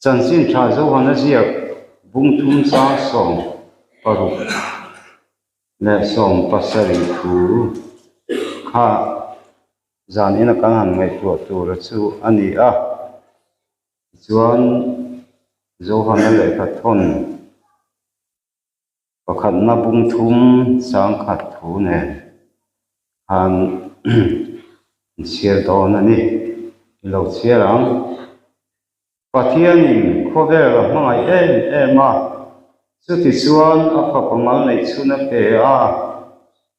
Chanchin tha Zohana ziak bung thum chang 16 leh 17 thu kha zan ina kan han ngaihtuah tura chu a ni a. Tichuan Zohana lehkha thawn Pakhatna bung thum changkhat thu nen khan an chhiar dawn a ni. I lo chhiar ang. Pathianin khawvel a hmangaih em em a, chuti chuan a fapa mal neih chhun a pe a,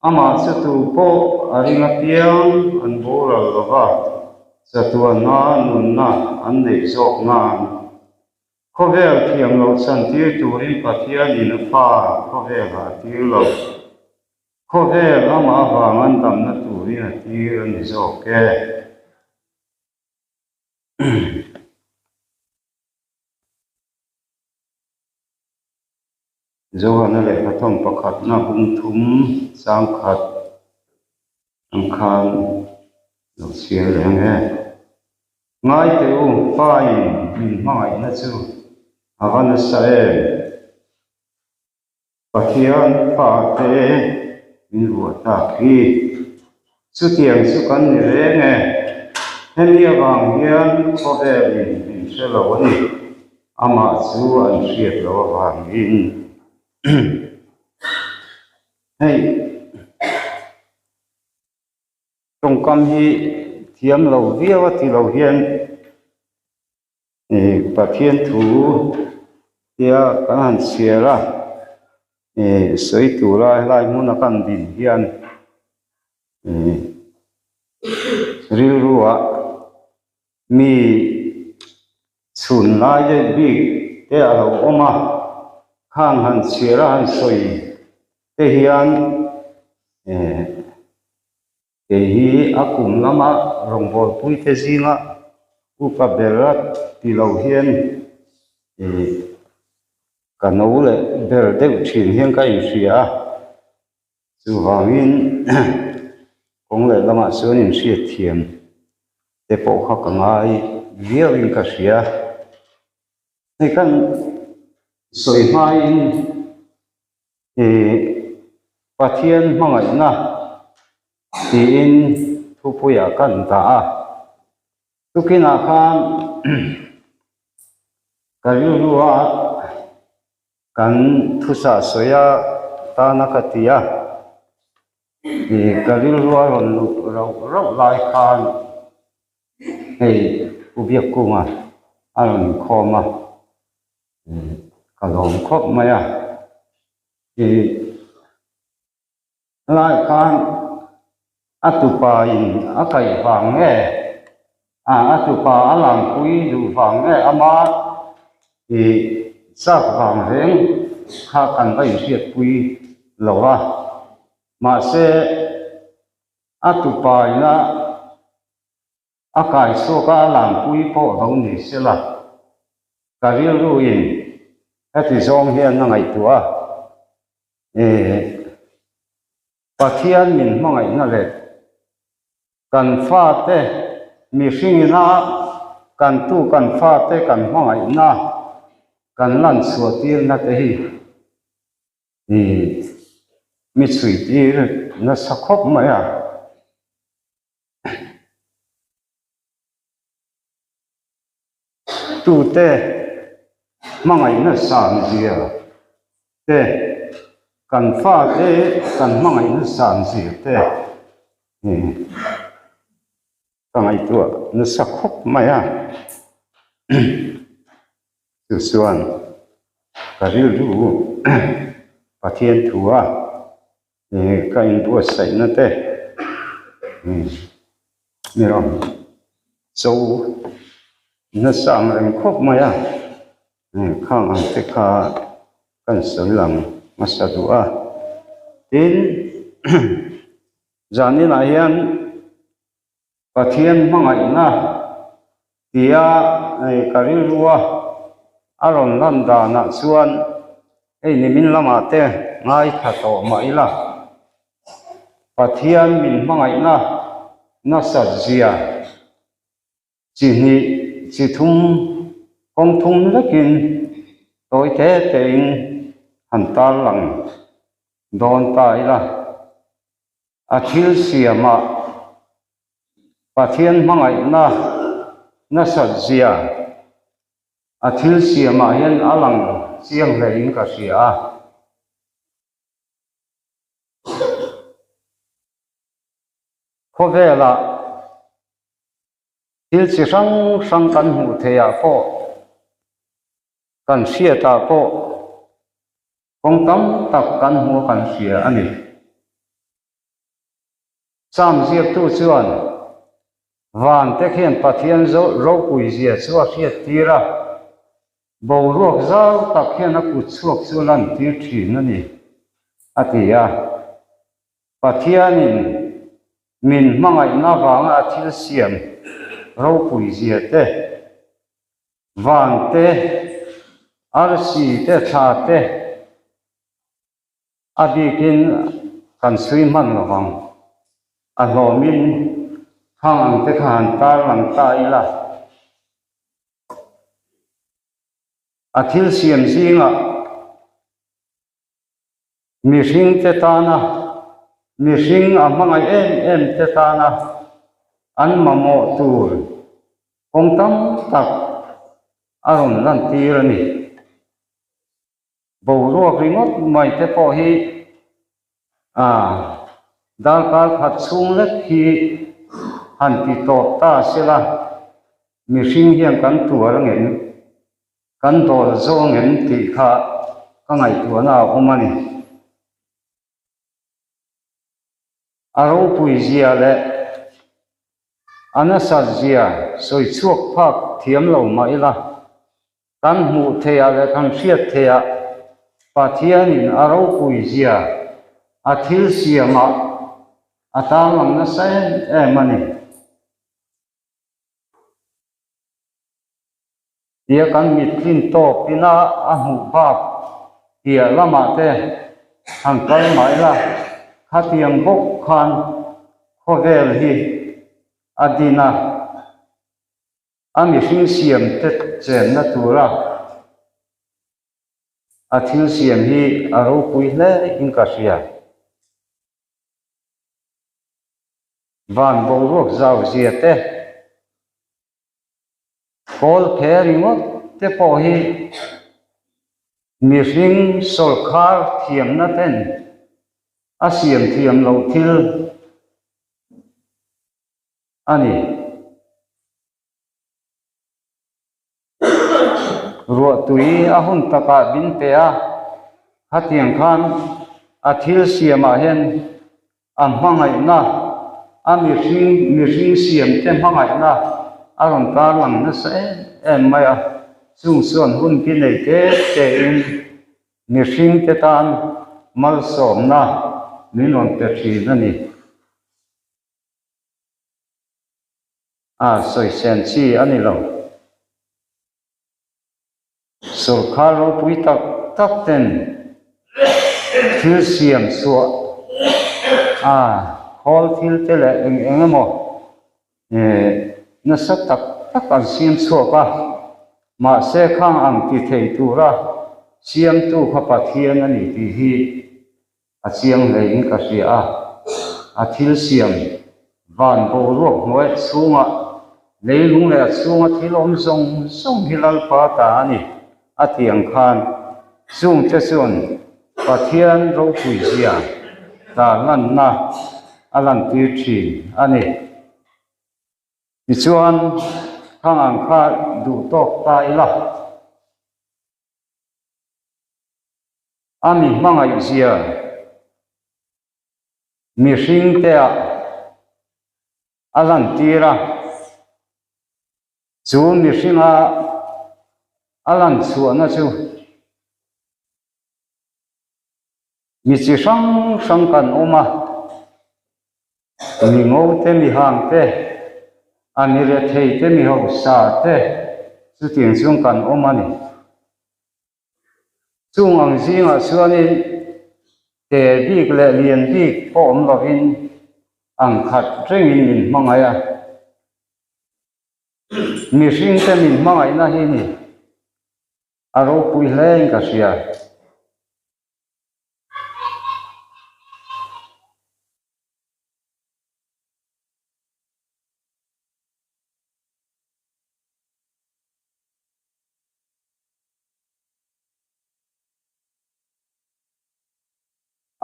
amah chu tu pawh a ring apiang an boral lo va, chatuanna nunna an neih zawk nan. Khawvel thiam lo chantir turin Pathianin a fa khawvelah a tir lo. Khawvel amah avang an damna turin a tir a ni zawk e. Johana lehkha thawm pakhatna bung thum changkhat ang khan lo chhiar leh ang e. Ngai teh u, Pa in min hmangaihna chu a va nasa em? Pathian Pa te min ruah tak hi. Chutiang chu kan ni reng e. Hemi avang hian khawvel in min hre lo a ni. Amah chu an hriat loh avangin. Hei. Tawngkam hi thiam lo viau a ti lo hian ih Pathian thu tia kan han chhiar a, ih sawi tura helai hmuna kan din hian ih rilruah mi chhun lai deuh bik te a lo awm a, khang han chhiar a han sawi te hian eh kei hi a kum lama rawngbawlpui te zinga upa ber a ti lo hian eh ka no leh ber deuh thin hian ka inhria a, chuvangin kawng leh lamah chuan inhriat thiam te pawh kha ka ngai viauin ka hria. Hei kan sawi hmain Ih Pathian hmangaihna tiin thupuiah kan dah a, tukinah khan ka rilrua kan thusa sawi a tana ka ti a, ih ka rilrua rawn luh rauh rauh lai khan hei Pu Biakkunga a rawn inkhawm a. Ka lawm khawp mai a, ih helai khan a tupa in a kaih vang nge ah a tupa a lampui duh vang nge ama ih chak vang reng kha kan va inhriatpui lo a, mahse a tupa ina A kai chhuak a, a lampui pawh lo ni se la, ka rilruin heti zawng hian a ngaihtuah a, Ih, Pathian min hmangaihna leh kan fate mihringina kan tu kan fate kan hmangaihna kan lan chhuah tirna te hi ih, mi chhui tir nasa khawp mai a. Tute hmangaihna san zia te, kan fate kan hmangaihna san zia te hi ka ngaihtuah nasa khawp mai a. Chu chuan ka rilru Pathian thu a. Ka inbuatsaihna te mi rawn cho nasa ang reng khawp mai a, khang ang te kha kan sawi lang hmasa duh a. Tin, zaninah hian Pathian hmangaihna tia ka rilrua a rawn lan danah chuan hei nimin lamah te ngaithla tawh mah ila, Pathian min hmangaihna nasat zia chi hnih chi thum. Kawng thum lekin tawi te tein han tarlang dawn ta ila, a thil siamah Pathian hmangaihna nasat zia a thil siamah hian a lang chiang hlein ka hria a. Khawvelah Thil chi hrang hrang kan hmuh theih ah pawh, kan hriat ah pawh kawng tam tak kan hmu a kan hria a ni. Psalm ziaktu chuan van te khian Pathian ropui zia chu a hriat tir a, boruak zau tak hian a kut chhuak chu a lantir thin a ni, a ti a. Pathianin min hmangaihna vanga a thil siam ropui zia te, van te, arsi te, thla te a bikin kan chhui hman lo vang. A hlawmin khang ang te kha han tarlang ta ila. A thil siam zingah. Mihring te tana, mihring a hmangaih em em te tana an mamawh tur kawng tam tak a rawn lantir a ni. Boruak ringawt mai te pawh hi a darkar khat chhung lek hi han ti tawp ta sela, mihring hian kan tuar angem? Kan dawl zawng em tih kha ka ngaihtuahna a awm a ni. A ropui zia leh a nasat zia sawi chhuak phak thiam lo mah ila, kan hmuh theihah leh kan hriat theihah Pathianin a ropui zia a thil siamah a tarlang nasa em em a ni. Tia kan mittlin tawp ina a hmuh bak piah lamah te han kal mah ila, khatiang bawk khan khawvel hi a din a, a mihring siam te chenna tura a thil siam hi a ropui hle in ka hria. Van boruak zau zia te. Kawl phe ringawt te pawh hi mihring sawrkhar thiamna ten a siam thiam loh thil a ni. Ruahtui a hun takah min pe a, khatiang khan a thil siamah hian A hmangaihna, a mihring mihring siamte hmangaihna a rawn tarlang nasa em em mai a, chung chuan hun ki nei te tein mihringte tan malsawmna min rawn pe thin a ni. A sawisen chi a ni lo. Sorkar ropui tak tak ten thil siam chhuah a khawl thil te leh eng eng emaw nasa tak tak an siam chhuak a, mahse khang ang ti thei tura siamtu kha Pathian a ni tih hi A chiang hlein ka hria a, a thil siam van boruak hnuai chhunga leilung leh a chhunga thil awm zawng zawng hi Lalpa ta a ni a tih ang khan chungte chuan Pathian ropui zia tarlanna a lantir thin a ni. Tichuan, khang ang kha duh tawk ta ila. A mi hmangaih zia mihring te ah a lantir a, chu mihringa a lan chhuahna chu mi chi hrang hrang kan awm a, mi ngo te, mi hang te, a mi rethei te, mi hausa te chutiang chuan kan awm a ni. Chung ang zingah chuanin te bik leh lian bik pawh awm lovin ang khat rengin min hmangaih a. Mihringte min hmangaihna hi ni. A ropui hlein ka hria.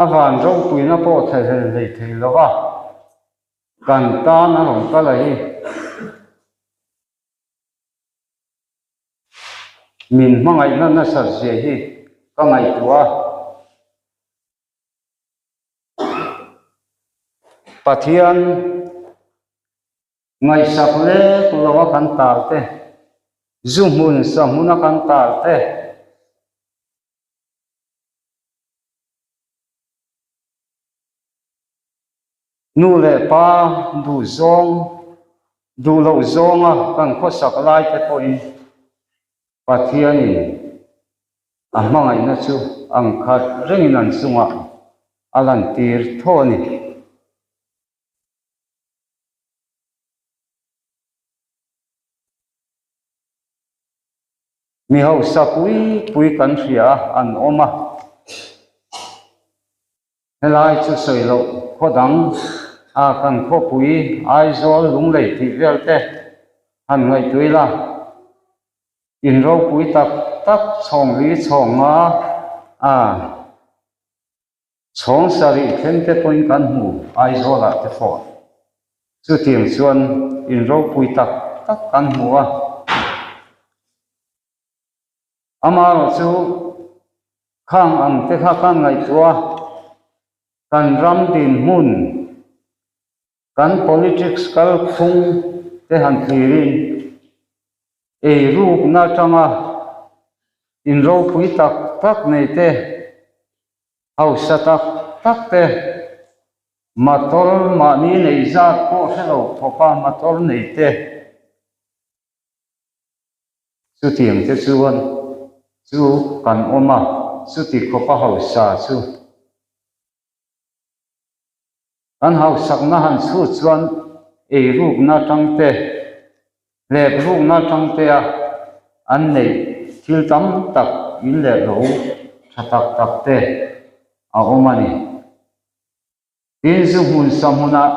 A van ropuina pawh thlahlel hlei thei lo va, kan tan a rawn kal a hi. Min hmangaihna nasat zia hi ka ngaihtuah a. Pathian ngaihsak lek lo a kan tal te, zu hmun sa hmun a kan tal te, Nu leh pa duh zawng, duh loh zawnga kan khawsak lai te pawhin Pathianin a hmangaihna chu ang khat rengin an chungah a lantir tho a ni. Mi hausa pui pui kan hria a, an awm a. Helai chu sawi loh khaw dang a kan khawpui Aizawl Lunglei tih vel te han ngaihtuah ila, in ropui tak tak chhawng li chhawng nga a chhawng sarih thleng te pawhin kan hmu Aizawl ah te fawh. Chutiang chuan in ropui tak tak kan hmu a. Amaherawh chu khang ang te kha kan ngaihtuah a, kan ram dinhmun, kan politics kalphung te han thlirin eirukna atanga inropui tak tak nei te, hausa tak tak te, motor mahni nei zat pawh hre lo khawpa motor nei te, Chutiang te chuan chu kan awm a, chuti khawpa hausa chu kan hausakna han chhut chuan eirukna atang te, hleprukna atang te a an neih thil tam tak in leh lo tha tak tak te a awm a ni. Tin, zu hmun sa hmunah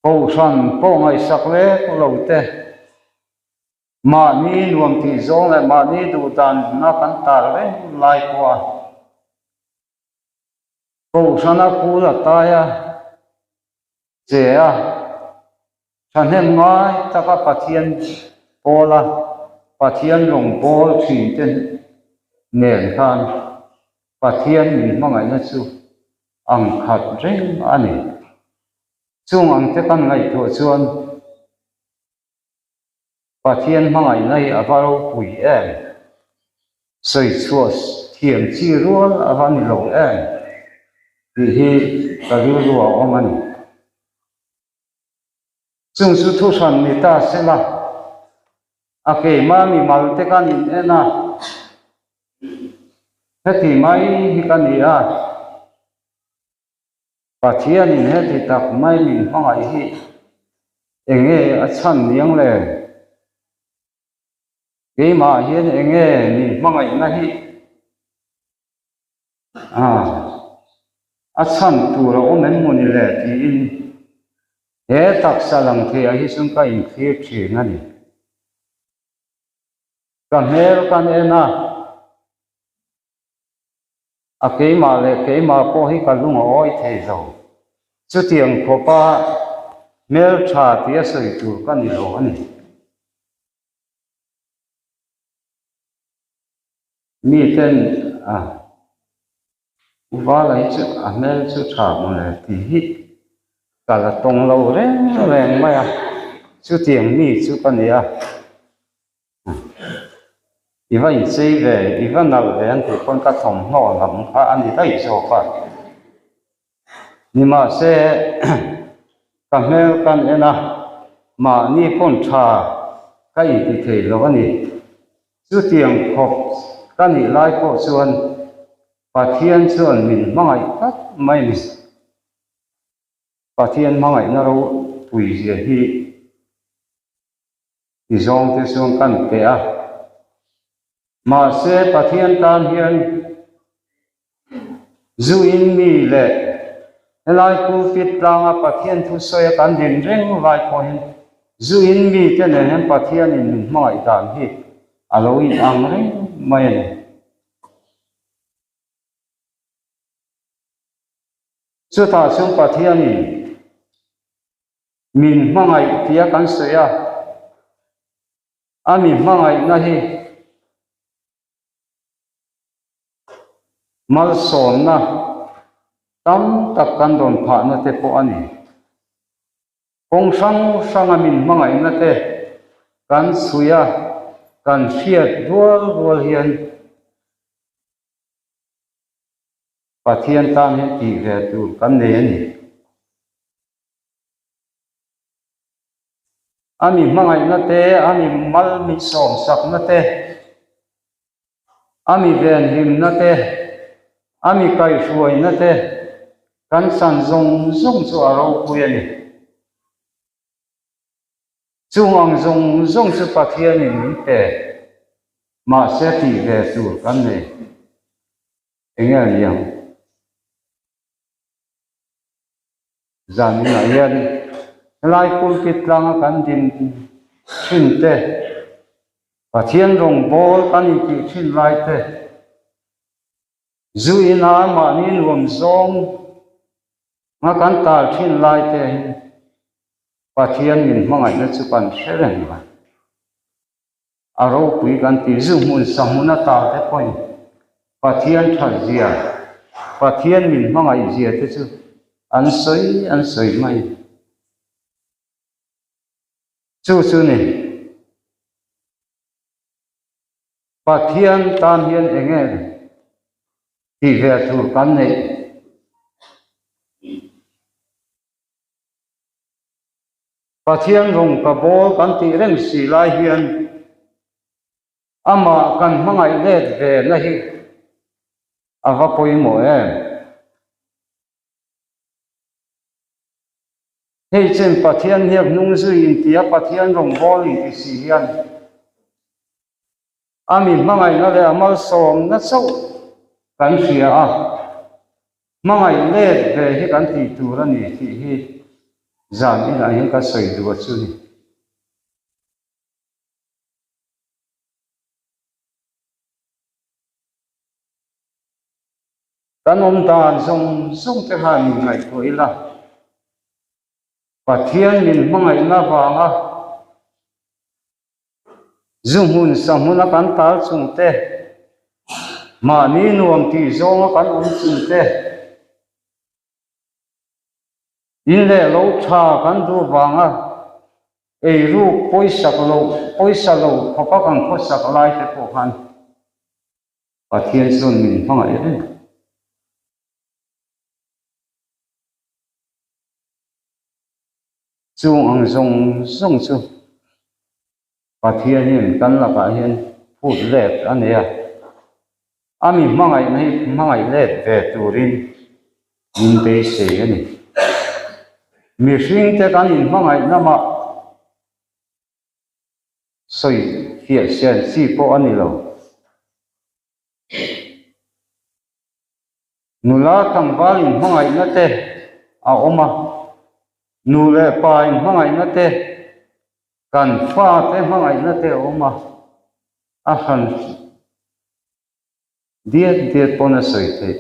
Kohhran pawh ngaihsak lek lo te, mahni nuam tih zawng leh mahni duh danna kan tar reng lai pawha Kohhrana kul a tai a, che a, thahnem ngai taka Pathian pawla Pathian rawngbâwl ṭhinte nen khan Pathian min hmangaihna chu ang khat reng a ni. Chung ang te kan ngaihtuah chuan Pathian hmangaihna hi a va ropui em? Sawi chhuah thiam chi rual a va ni lo em? tih hi ka rilru a awm a ni. Chung chu thu hran ni ta se la, a keimah mimal te kan in en a, heti mai hi ka ni a, Pathianin heti tak mai min hmangaih hi enge a chhan niang le? Keimah hian enge min hmangaihna hi a chhan tur a awm em maw ni le tiin he taksa lang theiah hi chuan ka inthlir thin a ni. Ka hmel kan en a, a keimah leh keimah pawh hi ka lung a awi thei lo. Chutiang khawpa hmel tha tia sawi tur ka ni lo a ni. Miten a Uvala hi chu a hmel chu tha maw le tih hi ka la tawng lo reng reng mai a, chutiang mi chu ka ni a, i va inchei ve, i va nalh ve an tih pawn ka thawmhnaw lam kha a ni daih zawk a, nimahse ka hmel kan en a, mahni pawn tha ka inti thei lo a ni. Chutiang khawp ka nih lai pawh chuan Pathian chuan min hmangaih tlat mai a ni. Pathian hmangaihna ropui zia hi Ti zawng te chuan kan teh a. Mahse Pathian tan hian zu in mi leh helai pulpit tlanga Pathian thusawi a kan din reng lai pawh hian zu in mi te nen hian Pathian in min hmangaih dan hi a lo in ang reng mai a ni. Chutah chuan Pathian in Min hmangaih tia kan sawi a, a mi hmangaihna hi malsawmna tam tak kan rawn phahna te pawh a ni. Kawng hrang hranga min hmangaihna te kan chhui a, kan hriat rual rual hian Pathian tan hian tih ve tur kan nei a ni. A mi hmangaihna te, a mi mal mi sawmsakna te, a mi venhimna te, a mi kaihhruaina te kan chan zawng zawng chu a ropui a ni. Chung ang zawng zawng chu Pathianin min pe, mahse tih ve tur kan nei. Enge a ni ang? Zan inah hian helai pulpit tlanga kan din thin te, Pathian rawngbawl kan intih thin lai te, zu ina mahni nuam zawng nga kan tal thin lai te hi Pathian min hmangaihna chu kan hre reng a. A ropui kan ti zu hmun sa hmun a tar te pawhin Pathian that zia, Pathian min hmangaih zia te chu an sawi an sawi mai. Chu chu ni. Pathian tan hian eng nge tih ve tur kan neih? Pathian rawng ka bawl kan tih reng si lai hian amah kan hmangaih let ve na hi a va pawimawh em? Hei chen Pathian hniak hnung zui intia Pathian rawng bawl inti si hian a mi hmangaihna leh a malsawmna chauh kan hria a. Hmangaih let ve hi kan tih tur a ni tih hi zan inah hian ka sawi duh a chu ni. Kan awm dan zawng zawng te khan min ngaihtuah ila, Pathian min hmangaihna vanga Zu hmun sa hmuna kan tal chung te, mahni nuam tih zawnga kan awm chung te, in leh lo tha kan duh vanga eiruk pawisak lo pawisa lo khawpa kan khawsak lai te pawh khan Pathian chuan min hmangaih reng. Chung ang zawng zawng chu Pathian hian kan lakah hian phut let a nei a, a mi hmangaihna hi hmangaih let ve turin min beisei a ni. Mihringte kan inhmangaihna mah sawi fiah sian chi pawh a ni lo. Nula tlangval inhmangaihna te a awm a, nu leh pa inhmangaihna te, kan fate hmangaihna te a awm a, a hran diat diat pawn a sawi theih.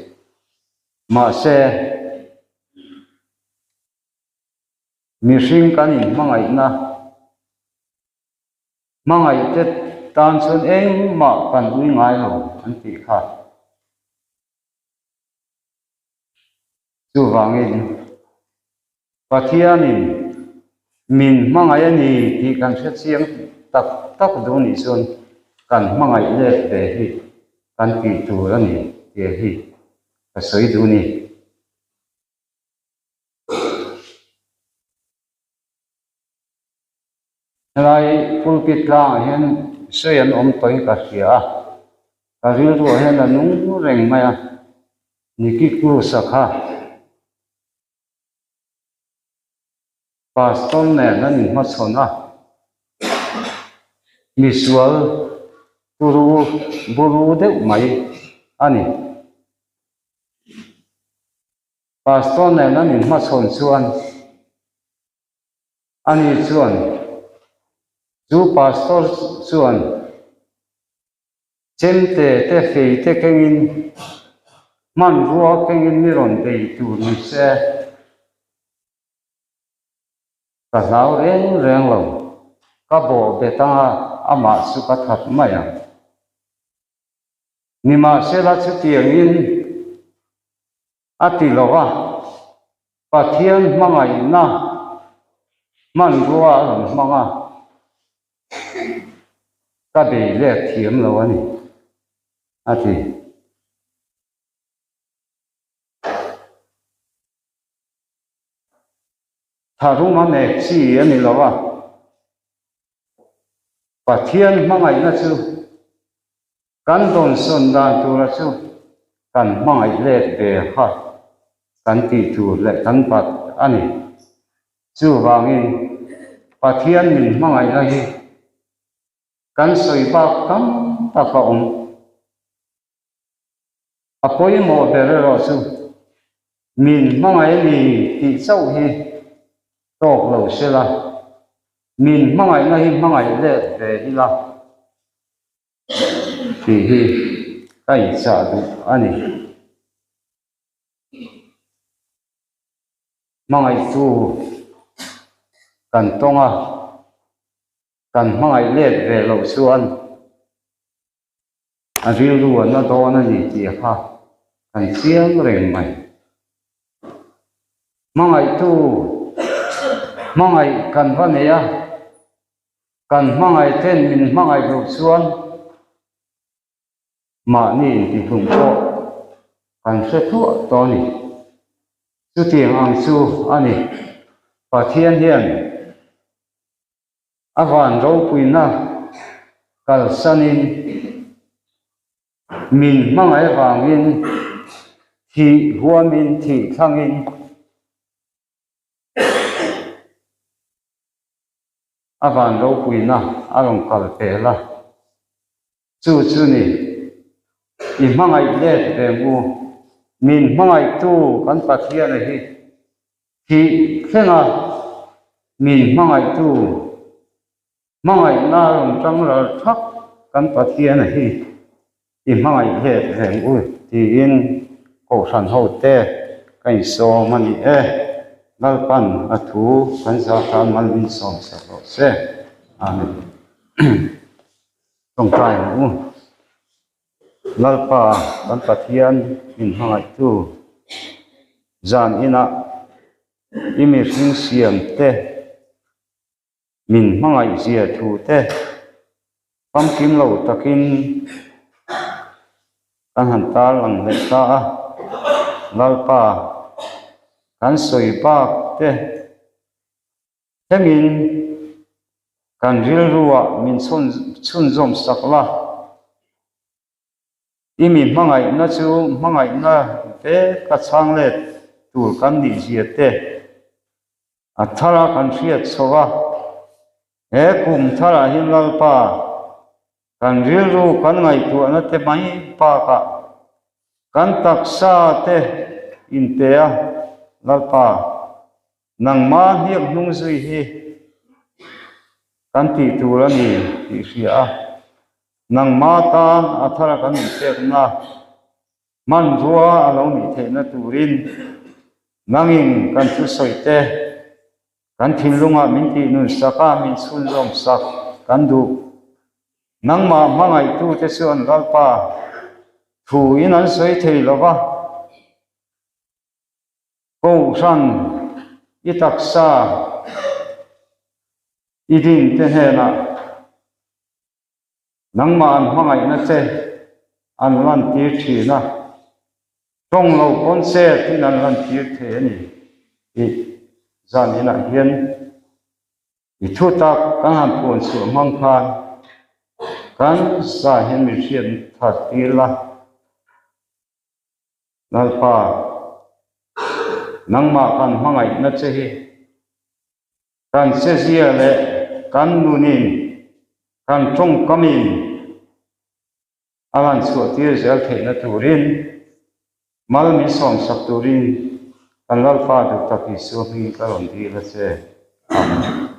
Mahse, mihring kan inhmangaihna hmangaihte tan chuan engmah kan ui ngai lo an tih kha. Chuvangin, Pathianin min hmangaih a ni tih kan hre chiang tak tak duh nih chuan kan hmangaih let ve hi kan tih tur a ni tih hi ka sawi duh ni. Helai pulpit tlangah hian sawi an awm tawhin ka hria a, ka rilruah hian a nung reng mai a, Nicky Cruz-a kha Pastor nen an inhmachhawn a. Misual turu buru deuh mai a ni. Pastor nen an inhmachhawn chuan ani chuan chu pastor chuan chemte te fei te kengin hmanrua kengin mi rawn bei tur ni se. Ka hlau reng reng lo, ka bawh bet anga amah chu ka that mai ang. Nimahsela chutiangin a ti lo a, Pathian hmangaihna hmanrua a rawn hmang a, ka bei let thiam lo a ni, a ti. Tharum a nek chi a ni lo a, Pathian hmangaihna chu kan dawnsawn dan tura chu kan hmangaih let ve kha kan tih tur leh kan bat a ni. Chuvangin Pathian min hmangaihna hi kan sawi bak tam tak a awm. A pawimawh ber erawh chu min hmangaih a ni tih chauh hi tawk lo se la, min hmangaihna hi hmangaih let ve ila tih hi ka inchah duh a ni. Hmangaihtu kan tawng a, kan hmangaih let ve loh chuan A rilru a na dawn a ni tih kha kan chiang reng mai. Hmangaihtu hmangaih kan va nei a, kan hmangaih ten min hmangaih loh chuan mahni intihlum pawh kan hre thuah tawh a ni. Chutiang ang chu a ni. Pathian hian A van ropuina kalsanin min hmangaih avangin thih huamin thih thlangin a van ropuina a rawn kal pel a. Chu chu ni, i hmangaih let ve mu, min hmangaihtu kan Pathiana hi thih thlenga min hmangaihtu, hmangaihna rawn tang ral thak kan Pathiana hi i hmangaih let ve ang u tiin Kohhran hote ka insawm a ni e. Lalpan a thu kan zah tan mal min sawm sak rawh se. Amen. Tawngtai ang u. Lalpa kan Pathian min hmangaihtu zan inah i mihring siam te, min hmangaih zia thu te famkim lo takin kan han tarlang leh ta a. Lalpa kan sawi bak te Hengin kan rilruah min chhunzawm sak la, i mi hmangaihna chu hmangaihna vek a chhang let tur kan nih zia te a thara kan hriat chho a. He kum tharah hian Lalpa kan rilru kan ngaihtuahna te mai bakah kan taksa te inpe a, Lalpa Nangmah hniak hnung zui hi kan tih tur a ni tih hria a, nangmah tan a thara kan inpekna hmanrua a lo nih theihna turin nangin kan thusawi te kan thinlungah min tih nun sak a, min chhunzawm sak kan duh. Nangmah hmangaihtute chuan Lalpa thu in an sawi thei lo va. Kohhran i taksa i din te hnenah nangmah an hmangaihna che an lantir thin a, tawng lo pawn chet in an lantir thei a ni tih zan inah hian i thu tak kan han puan chhuah hmang khan kan za hian min hriat that tir la. Lalpa, nangmah kan hmangaihna che hi kan chezia leh kan nunin. Kan tawngkamin a lan chhuah tir zel theihna turin mal min sawmsak turin kan Lalpa duh tak Isua hmingin ka rawn dil a che. Amen.